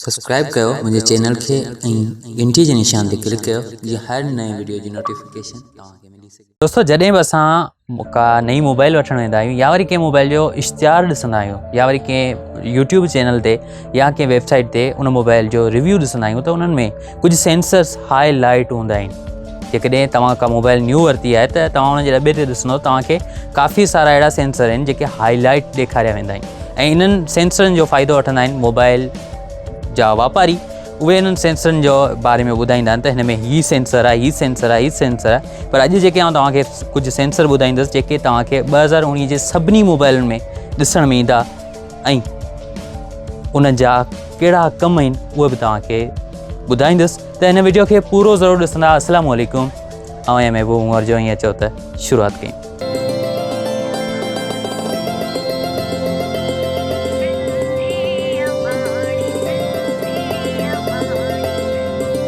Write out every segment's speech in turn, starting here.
Subscribe ڪيو منهنجي channel کي ۽ گهنٽي جي نشان تي ڪلڪ ڪيو جيئن هر نئين وڊيو جي نوٽيفڪيشن توهان کي ملي سگهي. دوستو جڏهن به اسان ڪا نئين موبائل وٺڻ ويندا آهيون يا وري ڪنهن موبائل جو اشتهار ڏسندا آهيون يا وري ڪنهن يوٽيوب چينل تي يا ڪنهن ويب سائيٽ تي ان موبائل جو ريويو ڏسندا آهيون ته انهن ۾ ڪجهه سينسرس هاء لائٽ هوندا آهن. جيڪڏهن توهان ڪا موبائل نيو ورتي آهي ته توهان ان جي ڏٻي تي ڏسندو توهان کي ڪافي سارا اهڙا سينسر آهن جيڪي هاء لائٽ ڏيکاريا ويندا آهن. ۽ انهن سينسرن جو فائدو وٺندا آهن موبائل جا واپاري اهي انهن سينسرن جو باري ۾ ٻڌائيندا آهن ته هن ۾ هي سينسر آهي هي سينسر آهي هي سينسر آهي پر اڄ جيڪي آئون توهان کي ڪجهه سينسر ٻڌائيندس جيڪي توهان کي 2019 جي سڀني موبائلن ۾ ڏسڻ ۾ ايندا ۽ انهن جا ڪهڙا ڪم آهن اهي به توهان کي ٻڌائيندس ته هن ويڊيو کي پورو ضرور ڏسندا. السلام عليڪم، آئون آهيان محبوب عمر جو ۽ اچو ته شروعات ڪيون.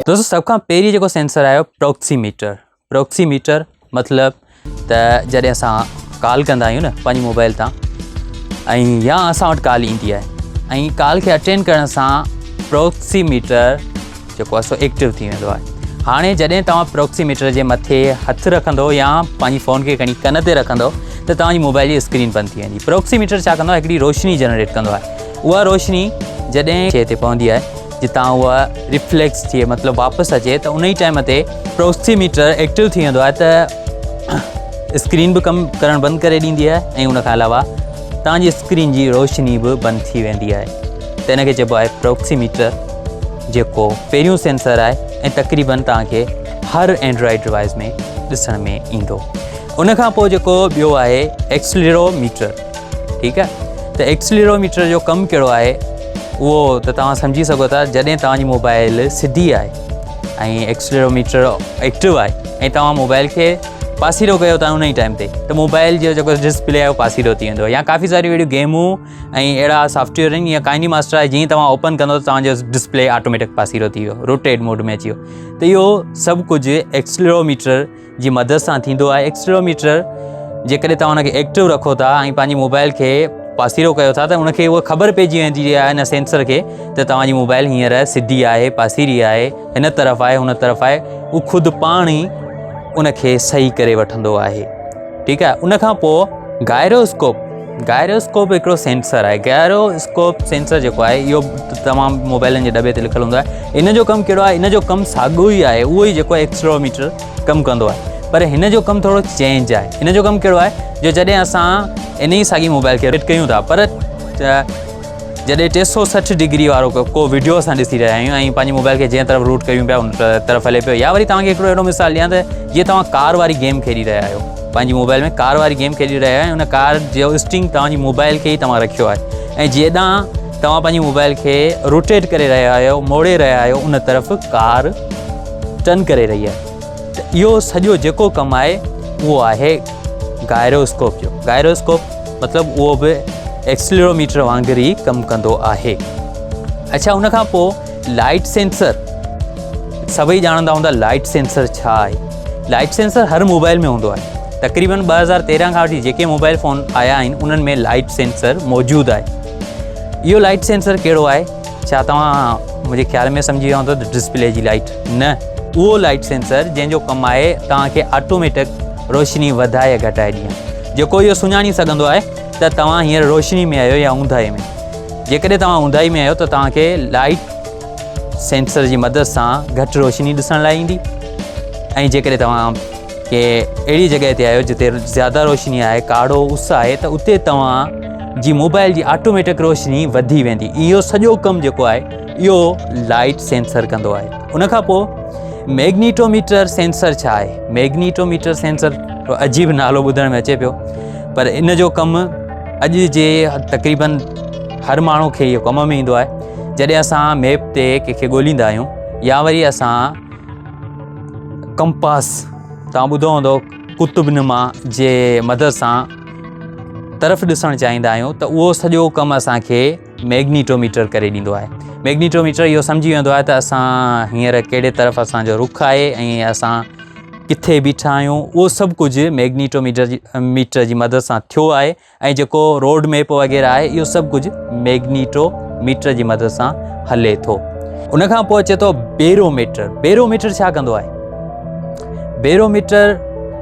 دوستو سڀ کان پهرين جيڪو سينسر آيو پروڪسيميٽر. پروڪسيميٽر مطلب ته جڏهن اسان ڪال ڪندا آهيون نه پنهنجي موبائل تان ۽ يا اسان وٽ ڪال ايندي آهي ۽ ڪال کي اٽينڊ ڪرڻ سان پروڪسيميٽر جيڪو آهي سو ايڪٽو ٿي ويندو آهي. هاڻي جڏهن توهان پروڪسيميٽر جي مٿي هٿ رکندو يا پنهنجي فون کي کڻي ڪن تي رکندو ته توهان جي موبائل جي اسڪرين بند ٿي ويندي. پروڪسيميٽر ڇا ڪندو آهي هڪڙي روشني جنريٽ ڪندو آهي. اها روشني جڏهن شيء تي پوندي آهي جتان اها ريفليڪس ٿئي مطلب واپس اچي ته ان ئي ٽائيم تي پروڪسيميٽر ايڪٽو ٿي ويندو آهي ته اسڪرين به ڪم ڪرڻ بند ڪري ڏيندي آهي ۽ ان کان علاوه توهان جي اسڪرين جي روشني به بند ٿي ويندي آهي ته ان کي چئبو آهي پروڪسيميٽر جيڪو پهريون سينسر آهي ۽ تقريبن توهان کي هر اينڊرائيڊ ڊوائس ۾ ڏسڻ ۾ ايندو. ان کان پوء جيڪو ٻيو آهي ايڪسليروميٽر. ٺيڪ آهي ته ايڪسليروميٽر جو ڪم ڪهڙو آهي اهو ته توهان سمجهي سگهو ٿا. جڏهن توهان جي موبائل سڌي آهي ۽ ايڪسليروميٽر ايڪٽو آهي ۽ توهان موبائل کي پاسيرو ڪيو ٿا ان ئي ٽائيم تي ته موبائل جو جيڪو ڊسپلي آهي اهو پاسيرو ٿي ويندو. يا ڪافي ساريون اهڙيون گيمون ۽ اهڙا سافٽويئر آهن يا ڪائني ماسٽر آهي جيئن توهان اوپن ڪندو ته توهان جو ڊسپلي آٽوميٽڪ پاسيرو ٿي ويو، روٽيٽ موڊ ۾ اچي ويو. ته اهو سڀ ڪجهه ايڪسليروميٽر جي مدد سان ٿيندو آهي. ايڪسليروميٽر جيڪڏهن توهان ان کي ايڪٽو رکو ٿا ۽ پنهنجي موبائل کي پاسيرو ڪيو ٿا ته ان کي اها خبر پئجي ويندي آهي ان سينسر کي ته توهان جي موبائل هينئر سڌي آهي، پاسيري آهي، هن طرف آهي، هن طرف آهي، هو خود پاڻ ئي ان کي صحيح ڪري وٺندو آهي. ٺيڪ آهي. ان کان پوء گائروسڪوپ. گائروسڪوپ هڪڙو سينسر آهي. گائروسڪوپ سينسر جيڪو آهي اهو تمام موبائلن جي ڏٻي تي لکيل هوندو آهي. ان جو ڪم ڪهڙو آهي؟ ان جو ڪم ساڳيو ئي آهي اهو ئي جيڪو ايڪسلروميٽر ڪم ڪندو آهي، پر هن جو ڪم ٿورو چينج آهي. هن جو ڪم ڪهڙو آهي جو جڏهن اسان ان ئي ساڳي موبائل کي روٽيٽ ڪيون ٿا پر جڏهن 360 ڊگري وارو ڪو وڊيو اسان ڏسي رهيا آهيون ۽ پنهنجي موبائل کي جنهن طرف روٽ ڪيون پيا ان طرف هلي پيو. يا وري توهان کي هڪڙو اهڙو مثال ڏيان ته جيئن توهان ڪار واري گيم کيڏي رهيا آهيو، پنهنجي موبائل ۾ ڪار واري گيم کيڏي رهيا آهيو ۽ ان ڪار جو اسٽرنگ توهان جي موبائل کي ئي توهان رکيو آهي ۽ جيڏانهن توهان پنهنجي موبائل کي روٽيٽ ڪري رهيا آهيو، موڙي رهيا آهيو، ان طرف ڪار ٽرن ڪري رهي آهي. ته اهو سڄو جيڪو ڪم آهي اهو آهي گائروسڪوپ جو. گائروسڪوپ مطلب اهو به ايڪسلروميٽر وانگر ئي ڪم ڪندو آهي. اڇا ان کان پوء لائٽ سينسر. سڀئي ڄاڻندا هوندا لائٽ سينسر ڇا آهي. لائٽ سينسر هر موبائل ۾ هوندو آهي. تقريبن 2013 کان وٺي جيڪي موبائل فون آيا آهن انهن ۾ لائٽ سينسر موجود آهي. اهو لائٽ سينسر ڪهڙو آهي؟ ڇا توهان منهنجي خيال ۾ سمجهي ويا هوندو ته ڊسپلي جي لائٽ نه، اهو لائٽ سينسر جنهن جو ڪم آهي توهان کي آٽوميٽڪ روشني وڌائي يا گهٽائي ڏيڻ، جيڪو اهو سڃاڻي سگهندو آهي ته توهان هينئر روشني ۾ آهيو يا اونداهي ۾. جيڪڏهن توهان اونداهي ۾ آهيو ته توهان کي لائٽ سينسر جي مدد سان گهٽ روشني ڏسڻ لاء ايندي ۽ جيڪڏهن توهان ڪنهن اهڙي جڳهه تي آهيو جتي زياده روشني آهي، ڪاڙهو اس آهي ته اتي توهان جي موبائل جي آٽوميٽڪ روشني وڌي ويندي. اهو سڄو ڪم جيڪو آهي اهو لائٽ سينسر ڪندو آهي. ان کان پوء ميگنيٽوميٽر سينسر ڇا آهي؟ ميگنيٽوميٽر سينسر عجيب نالو ٻڌڻ ۾ اچي پيو پر ان جو ڪم اڄ جي تقريبن هر ماڻهو کي اهو ڪم ۾ ايندو آهي. جڏهن اسان ميپ تي ڪنهن کي ڳوليندا آهيون يا وري اسان ڪمپاس، توهان ٻڌو هوندو، قطب نما جي مدد سان طرف ڏسڻ چاهيندا آهيون ته اهو سڄو ڪم اسان کي ميگنيٽوميٽر ڪري ڏيندو آهي. ميگنيٽوميٽر اهو سمجهي ويندو آهي ته اسان هينئر ڪهڙي طرف اسان جو رخ آهي ۽ اسان ڪٿي بيٺا آهيون. اهو سڀ ڪجهه ميگنيٽوميٽر جي ميٽر جي مدد سان ٿيو آهي ۽ جيڪو روڊ ميپ وغيره آهي اهو سڀ ڪجهه ميگنيٽو ميٽر جي مدد سان هلي ٿو. ان کان پوء اچي ٿو بيروميٽر. بيروميٽر ڇا ڪندو آهي؟ بيروميٽر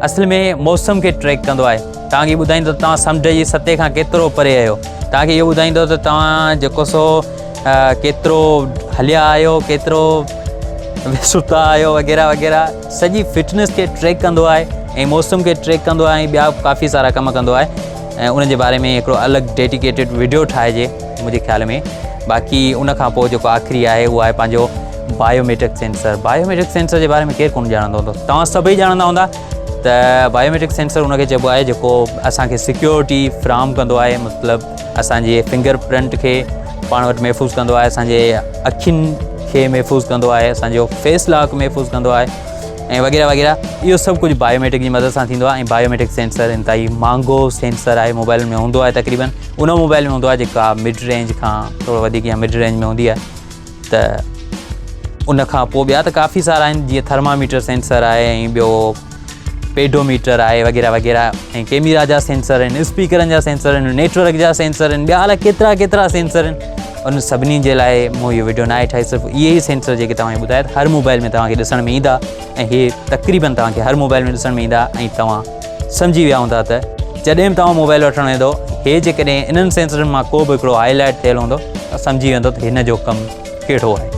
اصل ۾ موسم کي ٽريڪ ڪندو آهي. توهان کي ٻڌائيندو ته توهان سمنڊ جي سطح کان ڪيترو پري آهيو. توهان کي اهو ٻڌائيندو ته توهان جيڪو سو ڪيترو هليا آهيو، ڪيترو ستا آهيو وغيره وغيره. سڄي فٽنس کي ٽريڪ ڪندو آهي ۽ موسم کي ٽريڪ ڪندو آهي ۽ ٻيا ڪافي سارا ڪم ڪندو آهي ۽ ان جي باري ۾ هڪڙو الڳ ڊيڊيڪيٽيڊ وڊيو ٺاهجي منهنجي خيال ۾ باقي ان کان پوء جيڪو آخري آهي اهو آهي پنهنجو بايوميٽرڪ سينسر بايوميٽرڪ سينسر جي باري ۾ ڪير ڪونه ڄاڻندو هوندو توهان سڀئي ڄاڻندا هوندا ته بايوميٽرڪ سينسر ان کي چئبو آهي جيڪو اسانکي سيڪيورٽي فراهم ڪندو آهي مطلب اسانجي فنگر پرنٽ کي پاڻ وٽ محفوظ ڪندو آهي اسانجي اکين کي محفوظ ڪندو آهي اسانجو فيس لاڪ محفوظ ڪندو آهي ۽ وغيره وغيره اهو سڀ ڪجهه بايوميٽرڪ جي مدد سان ٿيندو آهي ۽ بايوميٽرڪ سينسر انتهائي مهانگو سينسر آهي موبائل ۾ هوندو آهي تقريبن ان موبائل ۾ هوندو آهي جيڪا مڊ رينج کان ٿورو وڌيڪ يا مڊ رينج ۾ هوندي آهي ته ان کان پوء ٻيا ته ڪافي سارا آهن جيئن ٿرماميٽر سينسر آهي ۽ ٻيو پيڊوميٽر آهي وغيره وغيره ۽ ڪيميرا جا سينسر آهن اسپيڪرن جا سينسر آهن نيٽورڪ جا سينسر آهن ٻيا الائي ڪيترا ڪيترا سينسر آهن ان سڀني جي لاء مون اهو وڊيو ناهي ٺاهي صرف اهي ئي سينسر جيڪي توهان کي ٻڌايا هر موبائل ۾ توهان کي ڏسڻ ۾ ايندا ۽ هي تقريبن توهان کي هر موبائل ۾ ڏسڻ ۾ ايندا ۽ توهان سمجهي ويا هوندا ته جڏهن به توهان موبائل وٺڻ ويندو هي جيڪڏهن انهن سينسرن مان ڪو به هڪڙو هائي لائيٽ ٿيل هوندو ته سمجهي ويندو ته هن جو ڪم ڪهڙو آهي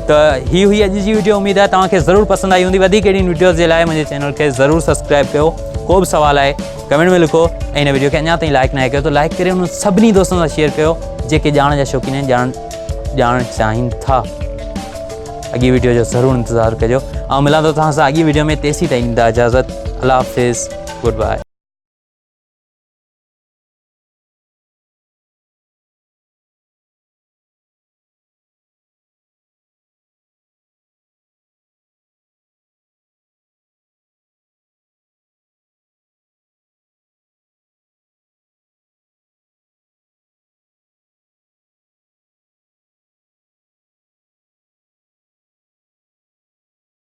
ته هي هئي اڄ جي وڊيو اميد آهي توهان کي ضرور پسند آئي هوندي وڌيڪ اهڙين وڊيوز جي لاء منهنجي چينل کي ضرور سبسڪرائب ڪيو ڪو به سوال آهي ڪمينٽ ۾ لکو ۽ هن وڊيو کي اڃا تائين لائڪ ناهي ڪيو ته لائڪ ڪري انهن سڀني دوستن سان شيئر ڪيو جيڪي ڄاڻ جا شوقين آهن ڄاڻ ڄاڻڻ چاهين ٿا اڳي وڊيو جو ضرور انتظار ڪجو آئون ملان ٿو توهان سان اڳي وڊيو ۾ تيسين تائين ڏيندا اجازت الله حافظ گڊ باء.